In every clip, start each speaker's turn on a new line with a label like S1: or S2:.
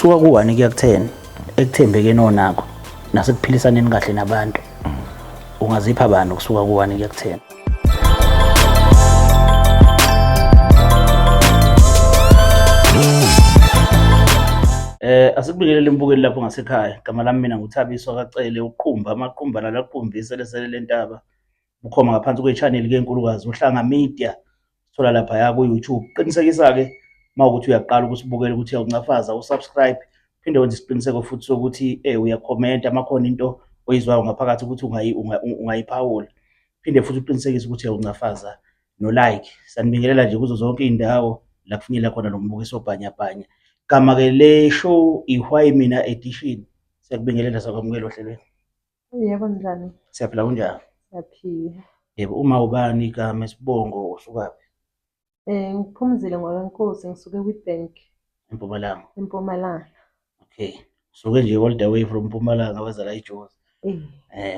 S1: Ukusuka ku-1 kuya ku-10 ekuthembekeni onakho nasekuphilisaneni kahle nabantu, ungazipha bani ukusuka ku-1 kuya ku-10? Asikubingelele mbukeli lapho ngasekhaya. Igama lami mina nguThabiso kaCele, uqumba amaqumba nalaqumba iselesele lentaba. Bukhoma ngaphansi kwe-channel ke enkulukazi uHlanga Media. Sithola laphaya ku-YouTube. Qinisekisa-ke uma ukuthi uyaqala ukusibukela ukuthi uyawuncafaza usubscribe, phinde wenze isiqiniseko futhi sokuthi uyakhomenta uma khona into oyizwayo ngaphakathi ukuthi ungayiphawula. Phinde futhi uqinisekise ukuthi uyawuncafaza no-like. Sanibingelela nje kuzo zonke iy'ndawo la kufinyelela khona lo mbukiso bhanyabhanya. Gama-ke le show i-Why Mina Edition. Siyakubingelela, sakwamukela ohlelweni.
S2: Yebo, njani?
S1: Siyaphila, kunjani?
S2: Siyaphila.
S1: Yebo, uma ubani igama, isibongo, usukaphi?
S2: Ngiphumzile ngwakaNkosi, ngisuke eWitbank.
S1: EMpumalanga.
S2: EMpumalanga.
S1: Okay. Usuke nje all the way from Mpumalanga weza la eJozi.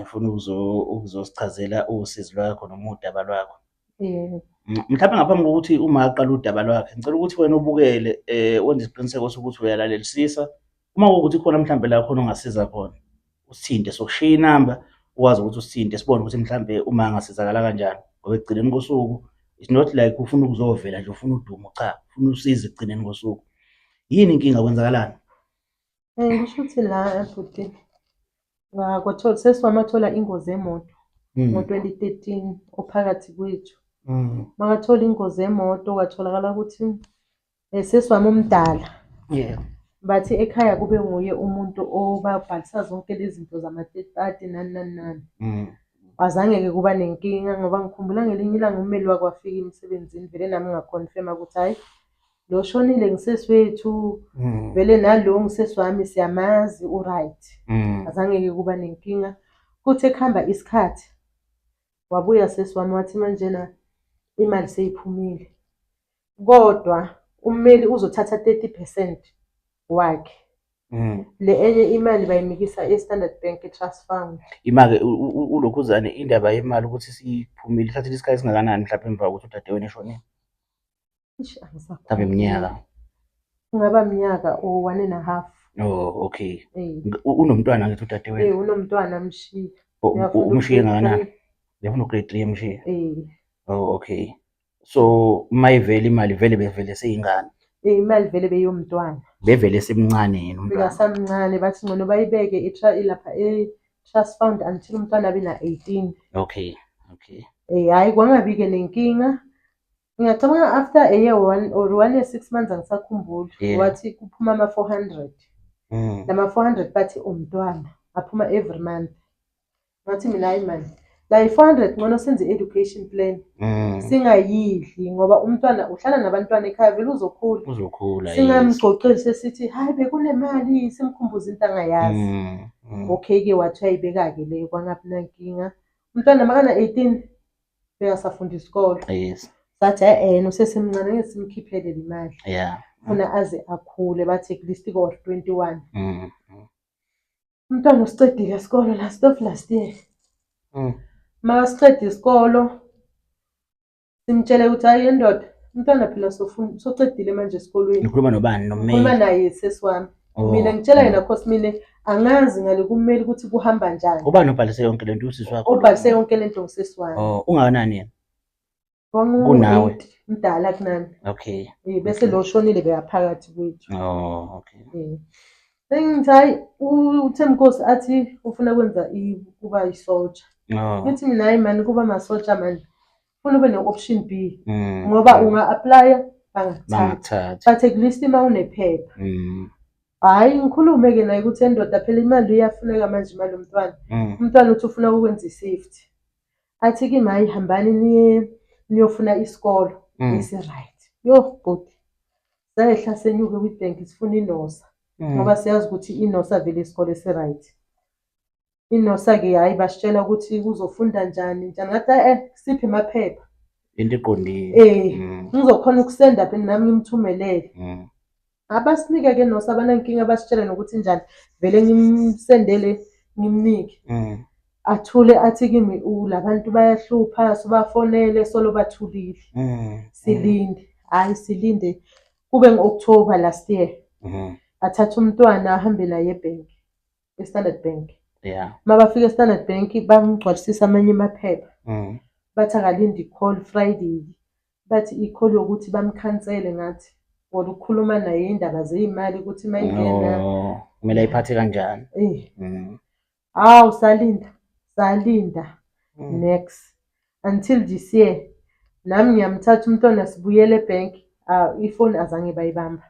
S1: Ufuna ukuzosichazela usizi lwakho noma udaba lwakho.
S2: Yebo.
S1: Mhlawumbe ngaphambi kokuthi uma aqala udaba lwakhe, ngicela ukuthi wena ubukele wenze isiqiniseko sokuthi uyalalelisisa. Uma kuwukuthi khona mhlawumbe la khona ongasiza khona, usithinte, sokushiya inamba ukwazi ukuthi usithinte sibone ukuthi mhlawumbe uma angasizakala kanjani. Ngoba ekugcineni kosuku it's not like ufuna ukuzovela nje ufuna udumo, cha, ufuna usizo ekugcineni kosuku. Yini inkinga, kwenzakalani?
S2: Kusho ukuthi la bhuti ngakwathola sesi wami wathola ingozi yemoto ngo-2013 ophakathi kwethu. Makathola ingozi yemoto kwatholakala ukuthi sesi wami omdala. Bathi ekhaya kube nguye umuntu obabhalisa zonke lezi zinto zama-third party nani nani nani. Azange-ke kuba nenkinga ngoba ngikhumbula ngelinye ilanga ummeli wake wafika emsebenzini vele nami ngakhonfema ukuthi hhayi lo oshonile ngisesi wethu, vele nalo ngisesi wami siyamazi u-right. Azange-ke kuba nenkinga. Kuthe kuhamba isikhathi wabuya sesi wami wathi manjena imali seyiphumile, kodwa ummeli uzothatha 30% wakhe. Le enye imali bayimikisa e-Standard Bank Trust Fund.
S1: Ima-ke ulokhuzane indaba yemali ukuthi siphumile ithathile isikhathi esingakanani mhlawumbe emva kokuthi udadewenu eshonile?
S2: Eish,
S1: Mhlawumbe iminyaka.
S2: Kungaba minyaka or 1.5.
S1: Oh, okay. Unomntwana ngithi udadewenu?
S2: Unomntwana amshiya.
S1: Uyafunda Umshiye u-grade ngakanani? 3. Uyafunda u-grade 3 emshiya? Oh, okay. So uma ivele imali vele bevele seyingane.
S2: Imali vele beyomntwana.
S1: Bevele semncane yena umntwana.
S2: Bekasamncane bathi ngcono bayibeke ilapha e-trust fund until umntwana abe na-18.
S1: Okay, okay.
S2: Hhayi kwangabi-ke nenkinga. Ngiyacabanga after a year one or 1 year 6 months angisakhumbuli. Wathi kuphuma ama-400. Lama 400 bathi umntwana aphuma every month. Ngathi mina hayi mani, la i-400 ngcono senze i-education plan. Singayidli ngoba umntwana uhlala nabantwana ekhaya vele uzokhula.
S1: Uzokhula, yes.
S2: Singamgcoceli sesithi hayi bekunemali simkhumbuze into angayazi. Okay-ke wathi uyayibeka-ke leyo kwangabi nankinga. Umntwana makana 18 bekasafunda isikole. Sathi yena usesemncane ngeke simkhiphele le mali. Funa aze akhule bathi at least ko 21. Umntwana usicedile isikolo last of last year. Makasiceda isikolo simtshele ukuthi hayi yendoda umntwana phela socedile manje esikolweni.
S1: Nikhuluma nobani? Nommeli?
S2: Ngikhuluma naye sesi wami. Mina ngitshela yena cause mina angazi ngale kummeli ukuthi kuhamba njani.
S1: Ubani obhalise yonke lento, usisi wakho?
S2: Obhalise yonke lento ngusisi wami.
S1: Oh, ungakanani yena? Kunawe?
S2: 8, mdala kunami.
S1: Okay.
S2: Bese lo oshonile bekaphakathi kwethu.
S1: Oh, okay.
S2: Sengithi hayi uThembinkosi athi ufuna kwenza kuba yisoja.
S1: Oh.
S2: Ngithi mina hayi mani kuba masoja mani. Funa ube ne-option B. Ngoba unga-applya bangakuthathi.
S1: Bangakuthathi.
S2: But at least uma unephepha. Hhayi ngikhulume-ke naye ukuthi endoda phela imali iyafuneka manje imali yomntwana. Umntwana uthi ufuna ukwenza i-safety. Athi kimi hhayi hambani niye niyofuna isikolo esi-right. Yo bhuti, sehla senyuke kwi-bank sifuna iNosa. Ngoba siyazi ukuthi iNosa vele isikole esi-right. Inosa-ke hhayi basitshela ukuthi uzofunda njani njani. Ngathi siphe amaphepha.
S1: Into eqondile.
S2: Ngizokhona ukusenda phela nami ngimthumelele. Abasinike-ke Nosa abanankinga basitshele nokuthi njani. Vele ngimsendele ngimnike. Athule athi kimi labantu bayahlupha sibafonele solo bathulile. Silinde. Hhayi silinde. Kube ngu-October last year. Athathe umntwana ahambe naye ebhenki, e-Standard Bank.
S1: Yeah.
S2: Uma bafika e-Standard Bank bamgcwalisisa amanye amaphepha. Bathi akalinde i-call Friday. Bathi i-call yokuthi bamkhansele ngathi or ukukhuluma naye indaba zey'mali ukuthi uma ingena.
S1: Oh, kumele ayiphathe kanjani?
S2: Eh. Hawu salinda, salinda. Next. Until this year. Nami ngiyamthatha umntwana sibuyele ebhenki. Ah, ifoni azange bayibamba.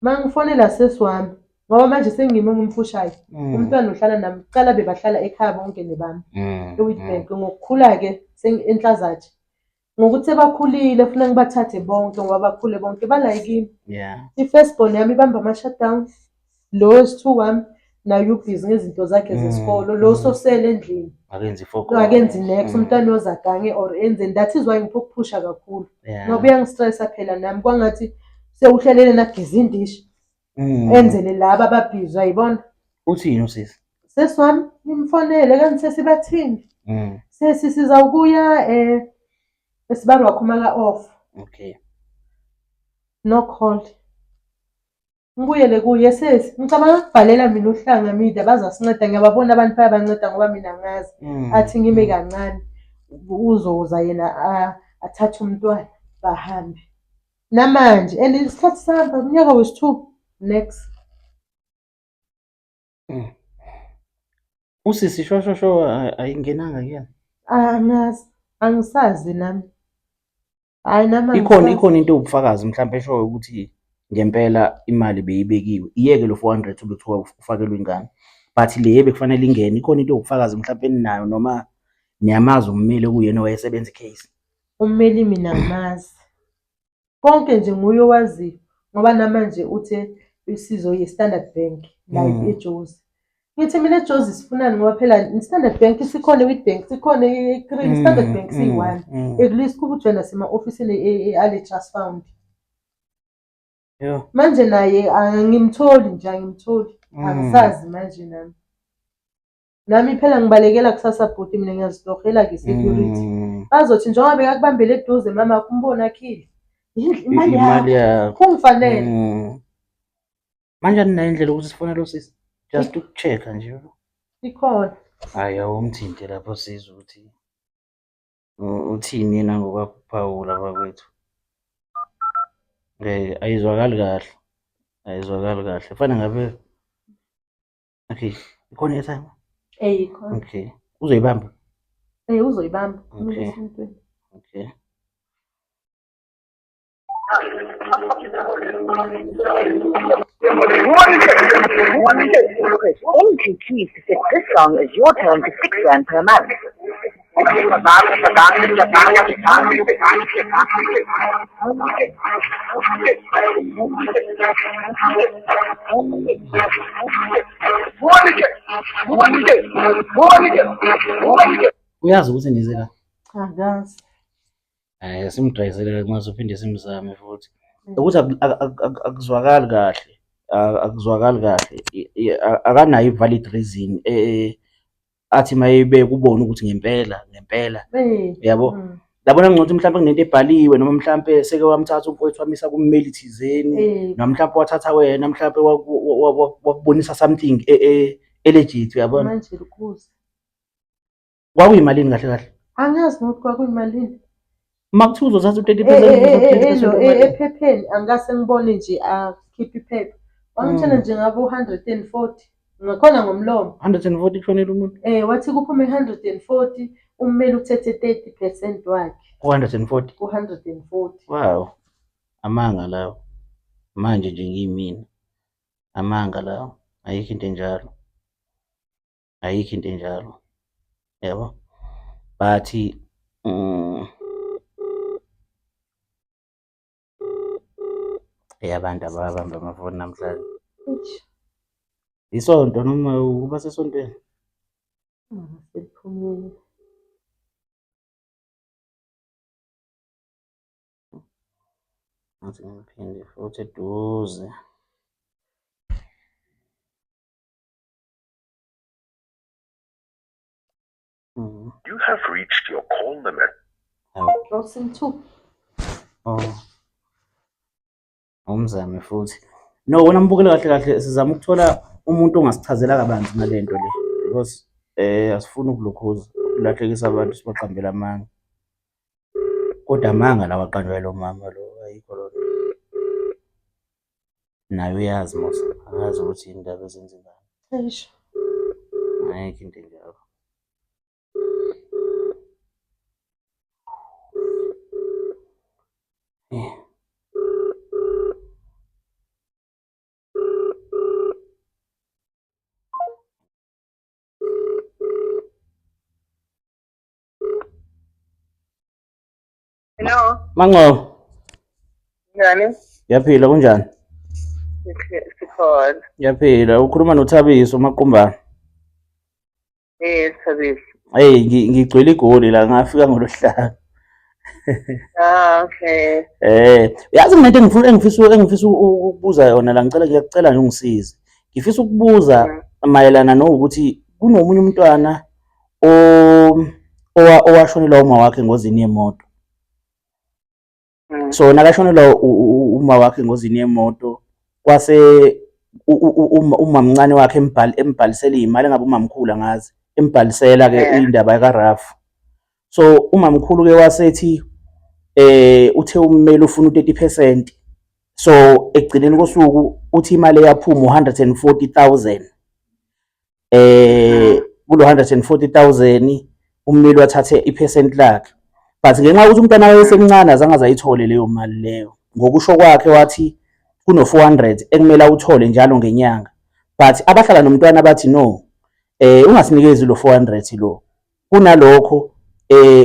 S2: Uma ngifonela sesi wami, ngoba manje sengimi engimfushayo. Umntwana uhlala nami, kuqala bebahlala ekhaya bonke nebami. E-Witbank. Ngokukhula-ke eNhlazatshe. Ngokuthi sebakhulile funa ngibathathe bonke ngoba bakhule bonke bala kimi. I-first born yami ibamba ama-shutdown. Lo wesi-two wami naye ubhizi ngezinto zakhe zesikolo. Lo sosele endlini.
S1: Akenzi focus.
S2: Akenzi next umntwana ozagange or enzeni. That is why ngipha ukuphusha kakhulu. Ngoba uyangistressa phela nami kwangathi sewuhlelele nageza indishi. Enzele laba ababhizi ayibona.
S1: Uthini usisi?
S2: Sesi wami ngimfonele kanti sesi bathini? Sesi sizawukuya esibari wakho maka off.
S1: Okay.
S2: No call. Ngibuyele kuye sesi ngicabanga ukubhalela mina uHlanga Media bazasinceda ngiyababona abantu bayabanceda ngoba mina angazi. Athi ngime kancane uzoza yena athathe umntwana bahambe. Namanje and isikhathi sihamba unyaka wesi-2 next.
S1: Usisi sho sho sho ayingenanga kuyena.
S2: Angazi, angisazi nami. Hayi nami
S1: Ikhona
S2: angisazi.
S1: ikhona into ewubufakazi mhlawumbe eshoyo ukuthi ngempela imali beyibekiwe. Iyeke lo 400 obekuthiwa ufakelwe ingane. But le bekufanele ingene ikhona into ewubufakazi mhlawumbe eninayo noma niyamazi ummeli okuyena owayesebenza i-case.
S2: Ummeli mina angimazi. Konke nje nguye owaziyo ngoba namanje uthe usizo ye-Standard Bank la eJozi. Ngithi mina eJozi sifunani ngoba phela i-Standard Bank sikhona e-Witbank, sikhona e-Kriel, Standard Bank siyi-one. At least kuba ujoyina sema-ofisini ale Trust Fund. Manje naye angimtholi nje angimtholi. Angisazi manje nami. Nami phela ngibalekela kusasa bhuti mina ngiyazitohela ke-security. Bazothi njengoba bekakubambele eduze mama kumbona akhile. Imali
S1: Imali
S2: yakho
S1: yakho.
S2: kungifanele.
S1: Manje aninayo indlela yokuthi sifonele usisi just uku-check-a nje.
S2: Ikhona.
S1: Hhayi awumthinte lapho sizwe ukuthi uthini yena ngokuphawula bakwethu. Ayizwakali kahle. Ayizwakali kahle. Fana ngabe okay, ikhona i-airtime?
S2: Ikhona.
S1: Okay. Uzoyibamba?
S2: Uzoyibamba.
S1: Okay. Okay.
S3: NTT says this song is your turn to 6 rand per month.
S1: Uyazi ukuthi nize la?
S2: Akazi.
S1: Simdrayisele nxa siphinde simzame futhi. Ukuthi akuzwakali kahle. Akuzwakali kahle. Akanayo i-valid reason athi mayebeka ubone ukuthi ngempela ngempela. Yabo. Yabona ngcono mhlawumbe kunento ebhaliwe noma mhlawumbe seke wamthatha umfowethu wamisa kummeli thizeni noma mhlawumbe wathatha wena mhlawumbe wakubonisa something e-legit uyabona.
S2: Manje lukuze.
S1: Kwakuyimalini kahle kahle?
S2: Angazi nokuthi kwakuyimalini.
S1: Uma kuthiwa uzothatha u-30%
S2: ephepheni angikase ngibone nje akhiphe iphepha. Wangitshela nje ngabo 140. Ngakhona ngomlomo.
S1: 140 kushonela umuntu?
S2: Wathi kuphume 140 ummeli uthethe 30% wakhe.
S1: Ku-140?
S2: Ku-140.
S1: Wow. Amanga lawo. Manje nje ngiyimina. Amanga lawo. Ayikho into enjalo. Ayikho into enjalo. Yabo? But abantu ababamba amafoni namhlanje. Isonto noma ukuba sesontweni?
S2: Seliphumile.
S1: Ngathi ngiphinde futhi eduze.
S4: You have reached your call limit.
S2: Awusim-two.
S1: Oh. Umzame futhi. No, wena mbukele kahle kahle sizama ukuthola umuntu ongasichazela kabanzi ngale nto le because asifuni ukulokhuza ukulahlekisa abantu sibaqambela amanga. Kodwa amanga lawa aqanjwa yilo mama lo, ayikho loo nto. Naye uyazi mos, akazi ukuthi yini indaba ezenzekayo.
S2: Eish.
S1: Ayikho into enjalo.
S3: Hello.
S1: Mangcobo.
S3: Njani?
S1: Ngiyaphila, kunjani?
S3: Sikhona.
S1: Ngiyaphila, ukhuluma noThabiso Maqumbana.
S3: Yes, Thabiso.
S1: Hey, ngigcwele iGoli la, ngafika ngolwesihlanu.
S3: Ah, okay.
S1: Yazi nginento engifuna engifisa ukubuza yona la, ngicela ngiyakucela nje ungisize. Ngifisa ukubuza mayelana nokuthi kunomunye umntwana owashonelwa uma wakhe engozini yemoto. So nakashonelwa uma wakhe engozini yemoto, kwase umamncane wakhe embhalisela iy'mali, engabe umamkhulu angazi, embhalisela-ke indaba yakaRafu. So umamkhulu-ke wasethi uthe ummeli ufuna u-30%. So ekugcineni kosuku uthi imali eyaphuma u-140,000. Kulo 140,000 ummeli wathathe iphesenti lakhe, but ngenxa yokuthi umntwana wayesemncane azange aze ayithole leyo mali leyo. Ngokusho kwakhe wathi kuno 400 ekumele awuthole njalo ngenyanga, but abahlala nomntwana bathi no, ungasinikezi lo 400 lo, kunalokho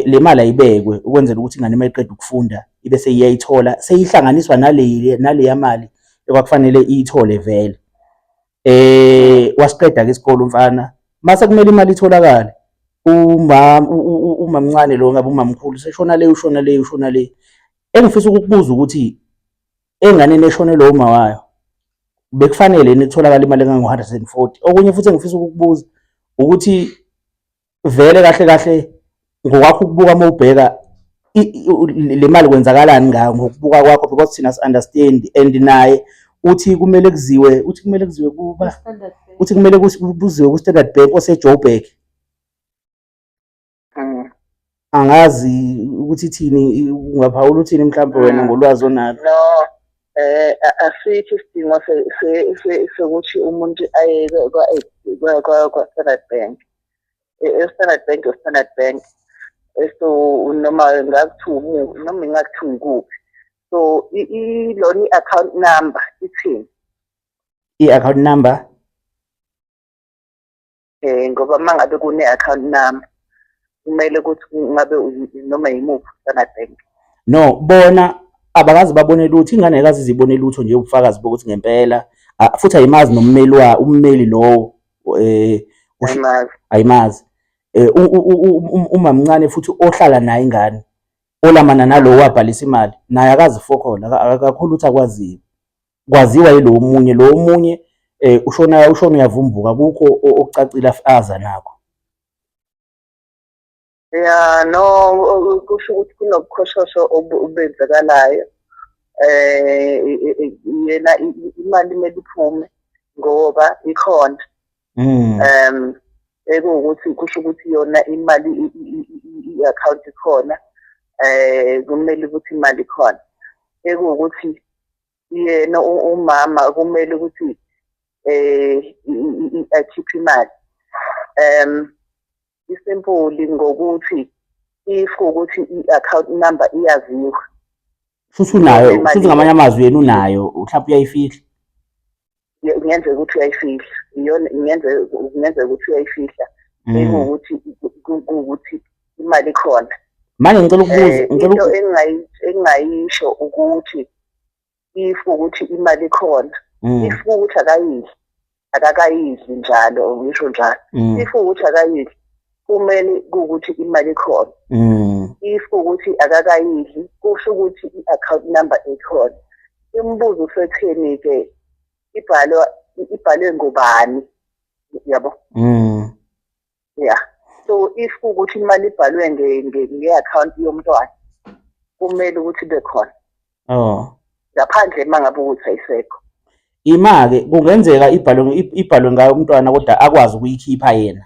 S1: le mali ayibekwe ukwenzela ukuthi ingane uma iqeda ukufunda ibe seyiyayithola, seyihlanganiswa naleya mali ekwakufanele iyithole vele. Wasiqeda ke isikole umfana, mase kumele imali itholakale, umamncane lo ngabe umamkhulu seshona le, ushona le, ushona le. Engifisa ukukubuza ukuthi enganeni eshonelwe uma wayo bekufanele yini kutholakale imali engango-140? Okunye futhi engifisa ukukubuza ukuthi vele kahle kahle ngokwakho ukubuka uma ubheka le mali kwenzakalani ngayo ngokubuka kwakho, because thina si-understand and naye uthi kumele kuziwe, uthi kumele kuziwe kuba
S2: Standard Bank.
S1: Uthi kumele kuziwe ku-Standard Bank ose-Joburg. Angazi ukuthi ithini, ungaphawula uthini mhlawumbe wena ngolwazi onalo.
S3: No, asikho isidingo sokuthi umuntu aye kwa-Standard Bank. E-Standard Bank, e-Standard Bank. So noma ngakuthiwa noma ingakuthiwa ikuphi. So lona i-account number ithini?
S1: I-account number?
S3: Ngoba uma ngabe kune-account number kumele ukuthi ngabe noma yimuphi Standard Bank.
S1: No, bona abakazi babone lutho, ingane ayikaze izibone lutho nje ubufakazi bokuthi ngempela, futhi ayimazi nommeli wa ummeli lowo,
S3: Ayimazi.
S1: Ayimazi. Umamncane futhi ohlala naye ingane olamana nalowo wabhalisa imali naye akazi fokhona, akakhulu ukuthi akwaziyo. Kwaziwa yilo omunye, lo omunye ushona uyavumbuka, kukho okucacile aza nakho.
S3: Ya, no, kusho ukuthi kunobukhoshosho obenzakalayo. Yena imali kumele iphume ngoba ikhona. Ekuwukuthi kusho ukuthi yona imali i-account ikhona, kumele ukuthi imali ikhona. Ekuwukuthi yena umama kumele ukuthi akhiphe imali. Isimpuli ngokuthi if ukuthi i-account number iyaziwa.
S1: Futhi unayo,
S3: Imali
S1: futhi ngamanye amazwi yena unayo, mhlawumbe uyayifihla.
S3: Kungenzeka ukuthi uyayifihla. Iyona kungenzeka ukuthi uyayifihla. Ekuwukuthi kuwukuthi imali ikhona.
S1: Manje ngicela ukubuza, ngicela
S3: Into engingayisho ukuthi if ukuthi imali ikhona, if ukuthi akayidli, akakayidli njalo, ngisho njalo. If ukuthi akayidli, kumele kuwukuthi imali ikhona. If ukuthi akakayidli, kusho ukuthi i-account number ikhona. Imibuzo usetheni-ke, ibhalwe ngubani, yabo? Yeah. So if ukuthi imali ibhalwe nge-account yomntwana, kumele ukuthi ibe khona. Ngaphandle uma ngabe ukuthi ayisekho.
S1: Ima-ke kungenzeka ibhalwe ngayo umntwana kodwa akwazi ukuyikhipha yena.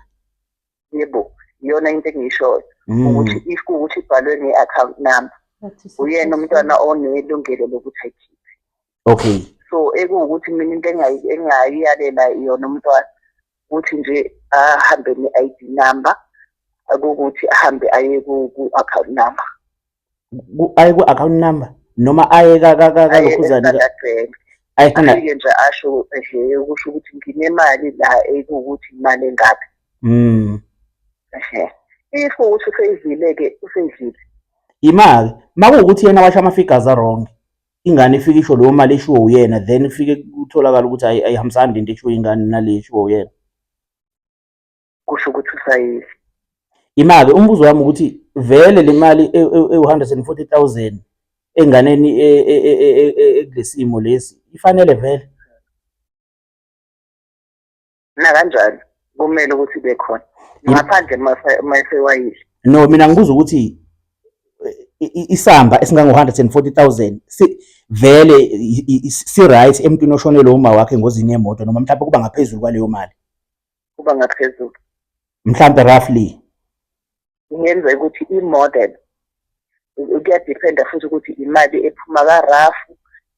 S3: Yebo, iyona into engiyishoyo ukuthi if kuwukuthi ibhalwe nge-account number, uyena umntwana onelungelo lokuthi ayikhiphe.
S1: Okay.
S3: So ekuwukuthi mina into engayiyalela yona umntwana ukuthi nje ahambe ne-ID number, akukuthi ahambe aye ku-account number.
S1: Aye ku-account number noma aye kalokhuzane
S3: Standard Bank.
S1: Aye Standard.
S3: Afike nje asho ehe ukusho ukuthi nginemali la ekuwukuthi imali engaka. Ehe. If ukuthi useyidlile-ke useyidlile.
S1: Imali makuwukuthi yena washo ama-figures a-wrong, ingane ifike isho leyo mali eshiwo uyena, then ifike kutholakala ukuthi ayihambisani lento eshiwo ingane nale eshiwo uyena.
S3: Kusho ukuthi usayile.
S1: Imali, umbuzo wami ukuthi vele le mali ewu-140,000 enganeni ekulesimo lesi ifanele vele?
S3: Na kanjani kumele ukuthi ibe khona ngaphandle masewayile.
S1: No, mina ngibuza ukuthi isamba esingango-140,000 vele si-right emntwini oshonelwe uma wakhe engozini yemoto, noma mhlawumbe kuba ngaphezulu kwaleyo mali?
S3: Kuba ngaphezulu.
S1: Mhlawumbe roughly.
S3: Kungenzeka ukuthi i-model kuyadiphenda futhi ukuthi imali ephuma ka-RAF,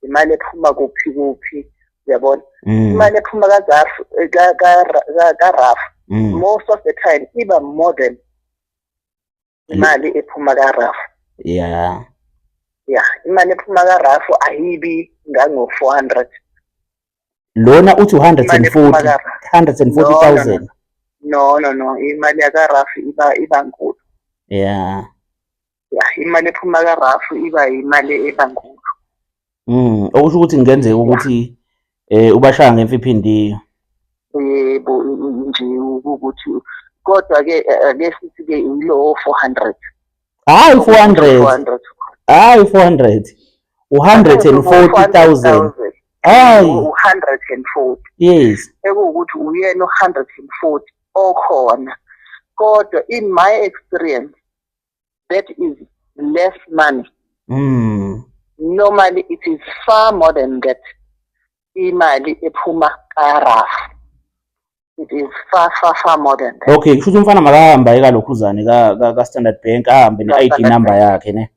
S3: imali ephuma kuphi kuphi, uyabona? Imali ephuma ka-RAF, most of the time iba more than imali ephuma ka-RAF. Yeah, imali ephuma ka-RAF ayibi ngango-400.
S1: Lona uthi 140,000.
S3: No, no, no, imali yaka-RAF iba nkulu. Yeah, imali ephuma ka-RAF iba imali eba nkulu.
S1: Okusho ukuthi kungenzeka ukuthi ubashaya ngemfiphindiyo.
S3: Yebo, nje ukuthi kodwa ke ake sithi ke ilo 400.
S1: Hayi 400. Hayi 400. 140,000. Hayi
S3: 140.
S1: Yes.
S3: Ekuwukuthi uyena 140 okhona. Kodwa in my experience that is less money. Normally it is far more than that. Imali ephuma ka-RAF. It is far, far, far more than that.
S1: Okay, kusho ukuthi umfana makahamba aye kalokhuzane ka Standard Bank, ahambe ne-ID number yakhe ne.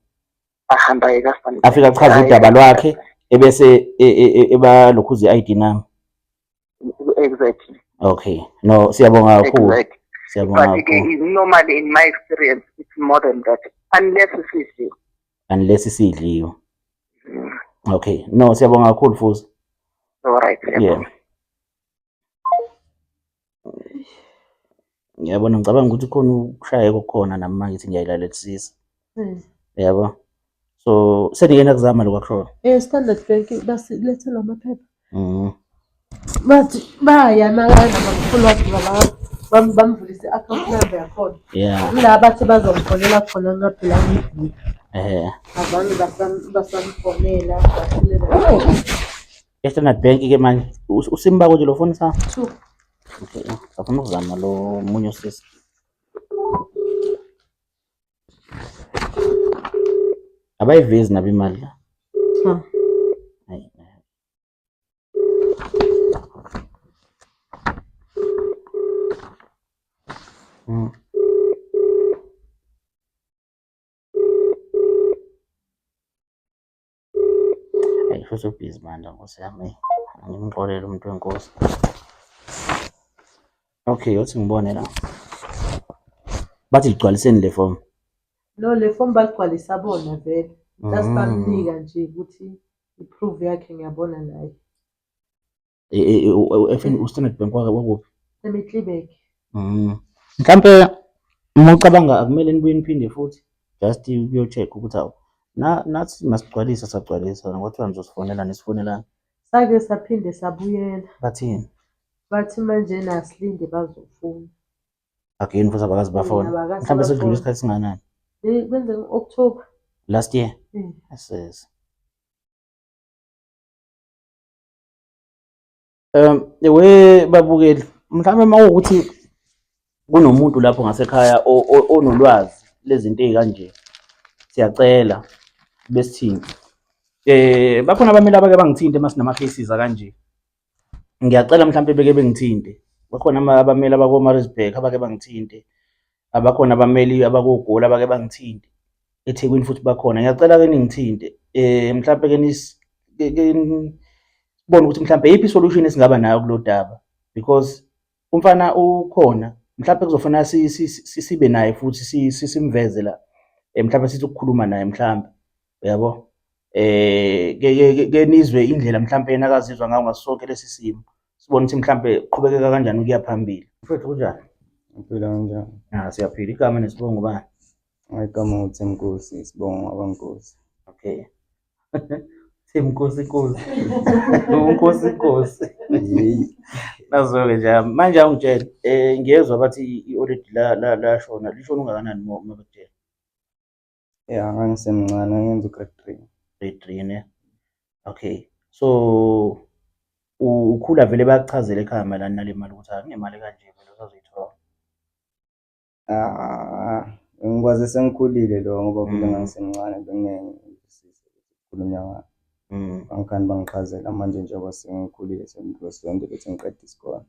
S3: Ahamba aye ka Standard.
S1: Afike achaze udaba lwakhe ebese ebalokhuza i-ID number.
S3: Exactly.
S1: Okay. No, siyabonga kakhulu.
S3: Exactly.
S1: Siyabonga
S3: But
S1: kakhulu.
S3: normally in my experience it's more than that unless isidliwe.
S1: Unless isidliwe. Okay. No, siyabonga kakhulu Fuzi.
S3: All right.
S1: Yeah. Ngiyabona, ngicabanga ukuthi khona ukushayeka okukhona nami uma ngithi ngiyayilalelisisa. Yabo. So senike nakuzama lokho akushoyo.
S2: Standard Bank basilethela amaphepha. Bathi baya makanje bamkhulu wakhe bamvulise i-account number yakhona. Ila bathi bazomfonela khona ngaphelanga iviki. Azange basamfonela bafunela.
S1: E-Standard Bank ke manje uSimba konje lo foni sa?
S2: 2.
S1: Okay, ngifuna ukuzama lo munye usisi. Abayivezi nabo imali la.
S2: Cha.
S1: Hayi. Ayi futhi ubhizi bandla nkosi yami. Angimxolele umuntu wenkosi. Okay, uthi ngibone la. Bathi ligcwaliseni le form.
S2: No, le form baligcwalisa bona vele. Just bamnika nje ukuthi i-proof yakhe ngiyabona naye.
S1: U-Standard Bank wakuphi?
S2: EMiddelburg.
S1: Mhlampe uma ucabanga akumele nibuye niphinde futhi just ukuyo-check ukuthi awu nathi masigcwalisa sagcwalisa kwathiwa nizosifonela nisifonelana.
S2: Sake saphinde sabuyela.
S1: Bathini?
S2: Bathi manje nasilinde bazofuna.
S1: Again futhi abakaze bafona.
S2: Abakaze
S1: Mhlampe sekudlule
S2: bafona.
S1: isikhathi singanani?
S2: Kwenzeka ngo-October.
S1: Last year? Yes. We babukeli, mhlawumbe uma kuwukuthi kunomuntu lapho ngasekhaya onolwazi lezinto ey'kanje, siyacela besithinte. Bakhona abameli abake bangithinte uma sinama-cases akanje. Ngiyacela mhlampe beke bengithinte. Bakhona abameli abako-Maritzburg abake bangithinte, abakhona abameli abakoGoli abake bangithinte, eThekwini futhi bakhona. Ngiyacela-ke ningithinte mhlampe ke sibone ukuthi mhlampe iyiphi i-solution esingaba nayo kulo daba because umfana ukhona mhlampe kuzofanele sibe naye futhi simveze la mhlampe sithi ukukhuluma naye mhlampe uyabo ke nizwe indlela mhlampe yena akazizwa ngayo ngaso sonke lesi simo sibone ukuthi mhlampe qhubekeka kanjani ukuya phambili. Mfethu kunjani?
S5: Ngiphila kanjani?
S1: Ah, siyaphila. Igama nesibongo bani?
S5: Igama uThemnkosi, isibongo wakwaNkosi.
S1: Okay. Themnkosi Nkosi. UNkosi Nkosi. Nazo-ke nje manje awungitshele ngiyezwa bathi i-already la la lashona lishona ungakanani uma bekutshela?
S5: Ya, ngangisemncane ngangenza u-grade 3.
S1: Grade 3 ne? Okay. So ukhula vele bayakuchazela ekhaya mayelana nale mali ukuthi akunemali kanje vele usazoyithola.
S5: Ah, ngikwaze sengikhulile lo ngoba vele ngangisemncane bengeke ngizwisise ukuthi kukhulunywa ngani. Bangikhani bangichazela manje njengoba sengikhulile sengizosondela ukuthi ngiqede isikole.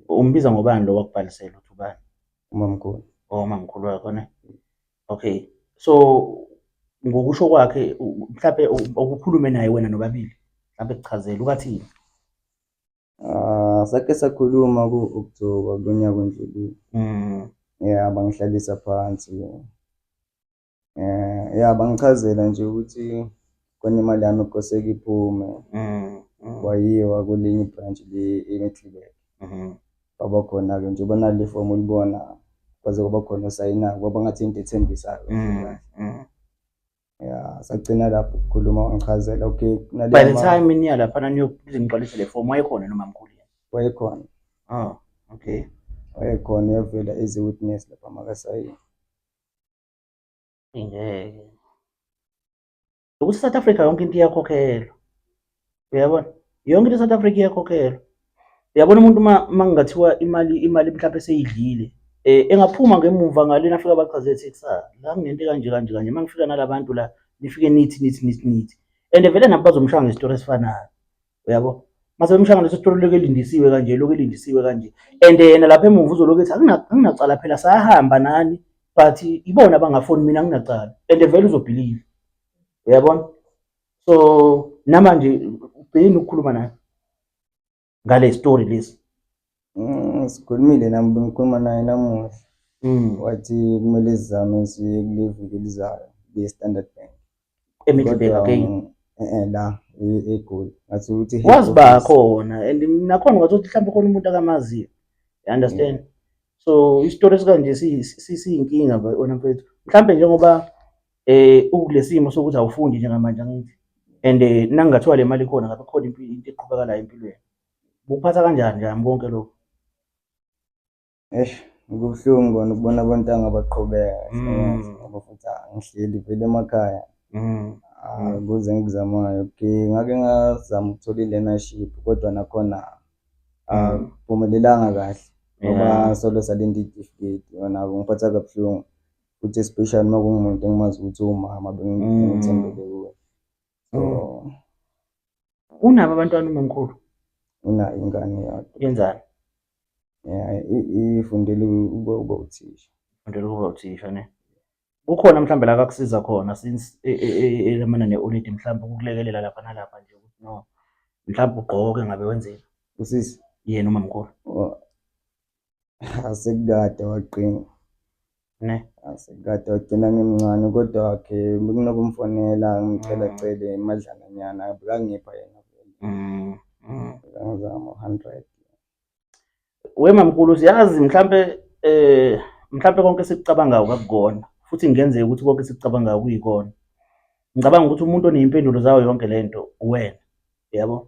S1: Umbiza ngobani lo wakubhalisela ukuthi ubani?
S5: Umamkhulu.
S1: Oh, umamkhulu wakho ne? Okay. So ngokusho kwakhe mhlampe ukukhulume naye wena nobabili mhlampe kuchazela ukathini?
S5: Ah, sake sakhuluma ku-October kunyaka ondlulile. Ya, bangihlalisa phansi. Ya, bangichazela nje ukuthi khona imali yami ekoseke iphume. Kwayiwa kwelinye ibhrantshi le eMiddelburg. Kwaba khona-ke njengoba nale fomu ulibona kwaze kwaba khona osayinayo kwaba ngathi into ethembisayo. Ya, sagcina lapho ukukhuluma wangichazela okay
S1: kunale By the time niya laphana niyokuze nigcwalise le fomu wayekhona noma mkhulu yena?
S5: Wayekhona.
S1: Oh, okay.
S5: Wayekhona uyavela as a witness lapha makasayina.
S1: Ngeke. Ukuthi South Africa yonke into iyakhokhelwa. Uyabona? Yonke into eSouth Africa iyakhokhelwa. Uyabona umuntu uma kungathiwa imali mhlawumbe seyidlile engaphuma ngemuva ngalena afika bachaze ethi kusa la kunento kanje kanje kanje uma ngifika nalabantu la nifike nithi nithi nithi nithi and vele nabo bazomshaya ngesitori esifanayo. Uyabo? Mase bemshaya ngaleso sitori lokhu elindisiwe kanje lokhu elindisiwe kanje and yena lapha emuva uzolokhu ethi anginacala phela sahamba nani but ibona abangafoni mina anginacala and vele uzobhiliva. Uyabona? So namanje ugcina ukukhuluma naye ngale story lesi.
S5: Sikhulumile nami bengikhuluma naye namuhla. Wathi kumele sizame siye kule viki elizayo le-Standard Bank.
S1: EMiddelburg again.
S5: La eGoli. Ngathi ukuthi head
S1: Wazi ba
S5: office.
S1: khona and nakhona ungathi mhlawumbe khona umuntu akamaziyo. You understand? So isitori esikanje siyinkinga wena mfethu. Mhlawumbe njengoba ukulesimo sokuthi awufundi njengamanje angithi. And nangingathiwa le mali ikhona ngabe khona into eqhubekalayo empilweni. Bukuphatha kanjani nje konke lokho?
S5: Eish, kubuhlungu kona ukubona abontanga baqhubeka ngoba futhi angihleli vele emakhaya. Kuze ngikuzamayo. Okay, ngake ngazama ukuthola i-learnership kodwa nakhona akuphumelelanga kahle ngoba solo salinda itifiketi yona kungiphatha kabuhlungu. Futhi especially uma kuwumuntu engimazi ukuthi uwumama bengithembele kuye. So
S1: Unabo abantwana umamkhulu?
S5: Unayo ingane eyodwa.
S1: Yenzani?
S5: Yeah, ifundela ukuba uthisha.
S1: Ifundela ukuba uthisha ne? Kukhona mhlawumbe la akakusiza khona since elamana ne-oledi mhlawumbe ukukulekelela lapha nalapha nje ukuthi no mhlawumbe ugqoke ngabe wenzeni?
S5: Usisi?
S1: Yena umamkhulu.
S5: Oh. Asekukade waqina.
S1: Ne?
S5: Asekukade wagcina ngimncane kodwa wakhe bekunokumfonela ngimcela cele imadlana nyana bekangipha yena vele. Bekangizama u-100.
S1: We mamkhulu siyazi mhlambe mhlambe konke sikucabangayo kakukona futhi kungenzeka ukuthi konke sikucabangayo kuyikona. Ngicabanga ukuthi umuntu oneyimpendulo zayo yonke lento uwena. Yabo?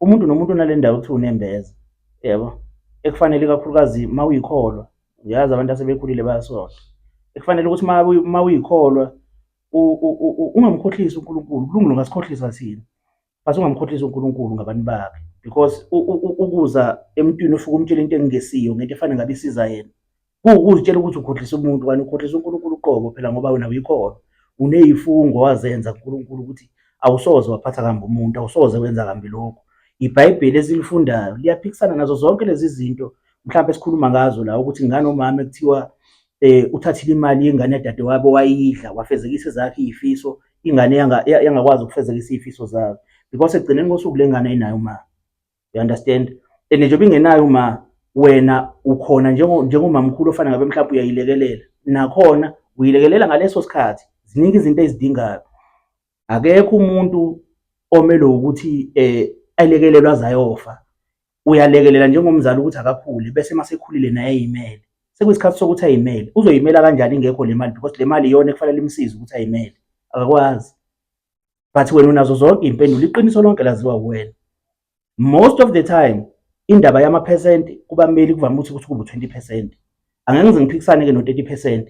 S1: Umuntu nomuntu unale ndawo ekuthiwa unembeza. Yabo? Ekufanele ikakhulukazi mawuyikholwa, uyazi abantu asebekhulile bayasonta. Ekufanele ukuthi mawuyikholwa ungamkhohlisi uNkulunkulu, kulungile ungasikhohlisa thina. But ungamkhohlisi uNkulunkulu ngabantu bakhe because ukuza emntwini ufike umtshele into engesiyo ngento efana ngabe isiza yena. Kuwukuzitshela ukuthi ukhohlisa umuntu kanti ukhohlisa uNkulunkulu uqobo phela ngoba wena uyikholwa. Unezifungo wazenza kuNkulunkulu ukuthi awusoze waphatha kambi umuntu, awusoze wenza kambi lokhu. IBhayibheli esilifundayo liyaphikisana nazo zonke lezi zinto mhlawumbe esikhuluma ngazo la ukuthi ngane omama ekuthiwa uthathile imali yengane yadadewabo wayidla wafezekisa ezakhe iy'fiso ingane yangakwazi ukufezekisa iy'fiso zayo because ekugcineni kosuku le ngane ayinayo uma you understand and njengoba ingenayo uma wena ukhona njengomamkhulu ofana ngabe mhlawumbe uyayilekelela nakhona uyilekelela ngaleso sikhathi ziningi izinto ezidingayo akekho umuntu omelwe ukuthi alekelelwe aze ayofa uyalekelela njengomzali ukuthi akakhule bese masekhulile naye eyimele sekuyisikhathi sokuthi ayimele uzoyimela kanjani ingekho le mali because le mali iyona ekufanele imsize ukuthi ayimele akakwazi but wena unazo zonke iy'mpendulo iqiniso lonke laziwa wuwena most of the time indaba yamaphesenti kubameli kuvame ukuthi ukuthi kube u-20 percent angeke ngize ngiphikisane-ke no-30 percent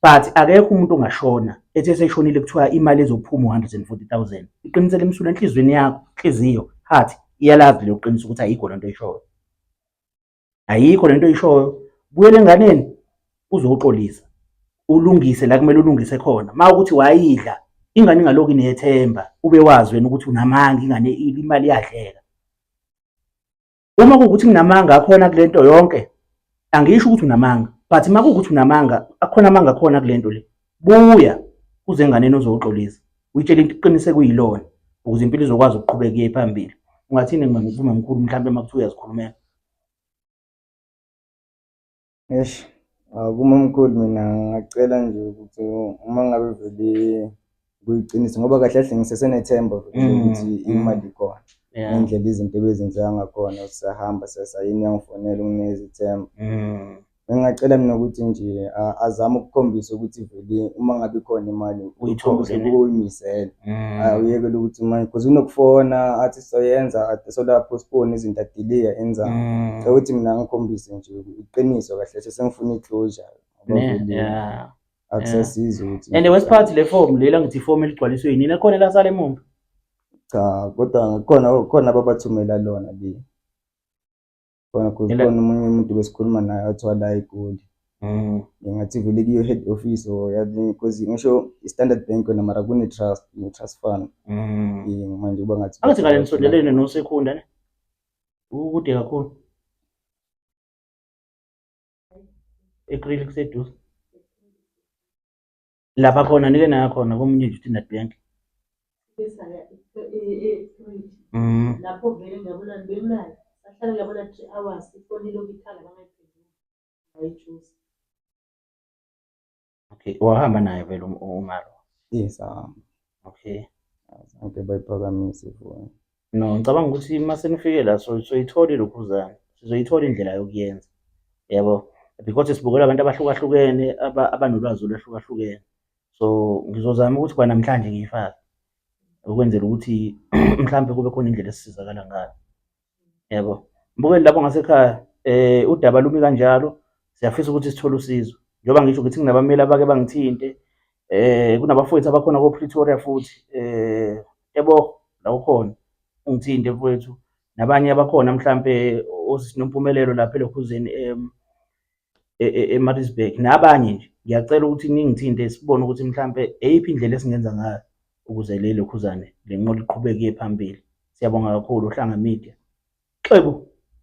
S1: but akekho umuntu ongashona ethi eseshonile kuthiwa imali ezophuma u-140 000 iqiniso elimsulwa enhliziyweni yakho inhliziyo heart iyalazi lelo qiniso ukuthi ayikho lento oyishoyo ayikho lento oyishoyo buyela enganeni uzoxolisa ulungise la kumele ulungise khona ma ukuthi wayidla ingane ingaloku inethemba ube wazi wena ukuthi unamanga ingane imali iyadleka uma kuwukuthi nginamanga akhona kule nto yonke angisho ukuthi unamanga but uma kuwukuthi unamanga akhona amanga akhona kule nto le buya uze enganeni uzoxolisa uyitshele into iqinise kuyilona ukuze impilo izokwazi ukuqhubeka iye phambili ungathini kumamkhulu mhlawumbe uma kuthiwa uyazikhulumela
S5: Eish, kumamkhulu mina ngingacela nje ukuthi uma ngabe vele kuyiqiniso ngoba kahle kahle ngisesenethemba vele ukuthi imali ikhona. Ngendlela izinto ebezenzeka ngakhona sisahamba siyasayina uyangifonela unginikeza ithemba. Ngingacela mina ukuthi nje azame ukukhombisa ukuthi vele uma ngabe ikhona imali
S1: Uyithole ne?
S5: ukuyimisela. Uyekele ukuthi manje because unokufona athi soyenza sola postpone izinto adiliya enzani. Ngicela ukuthi mina ngikhombise nje iqiniso kahle kahle sengifuna i-closure ngoba
S1: Ne,
S5: vele
S1: yeah.
S5: akusasizi ukuthi
S1: And wesiphathi le form lela ngithi iform eligcwaliswe yinini ekhona elasala emumva.
S5: Cha, kodwa khona khona ababathumela lona le. Khona cause
S1: Ela-
S5: khona omunye umuntu besikhuluma naye wathiwa la eGoli. Ngingathi vele kuyo head office or yazi cause ngisho i-Standard Bank yona mara kune-trust, ne-trust fund. Manje kuba ngathi
S1: Angithi ngale nisondelene noSekhunda ne? Ukude kakhulu. Ekrili kuseduze. Lapha khona nike naya khona komunye nje Standard Bank.
S2: Besaya e-Creed. Lapho vele ngiyabona benginayo. Sahlala ngiyabona 3 hours ifoni ilokhu ikhala bangayiphenduli. Ngayijusa.
S1: Okay, wahamba naye vele uMalo.
S5: Yes, ahamba.
S1: Okay.
S5: Azange bayiphakamise ifoni.
S1: No, ngicabanga ukuthi uma senifike la soyithola ilokhuzana. Sizoyithola indlela yokuyenza. Yabo. Because sibukela abantu abahlukahlukene abanolwazi olwahlukahlukene. So ngizozama ukuthi kwanamhlanje ngiyifake ukwenzela ukuthi mhlambe kube khona indlela esisizakala ngayo. Yabo. Mbukeli lapho ngasekhaya udaba lumi kanjalo siyafisa ukuthi sithole usizo. Njengoba ngisho ukuthi kunabameli abake bangithinte kunabafowethu abakhona ko-Pretoria futhi Tebogo la ukhona ungithinte mfowethu nabanye abakhona mhlampe osisi Nompumelelo lapha elokhuzeni eMaritzburg nabanye nje ngiyacela ukuthi ningithinte sibone ukuthi mhlampe eyiphi indlela esingenza ngayo ukuze le lokhuzane le nqola iqhubeke iye phambili. Siyabonga kakhulu Hlanga Media. Xebu.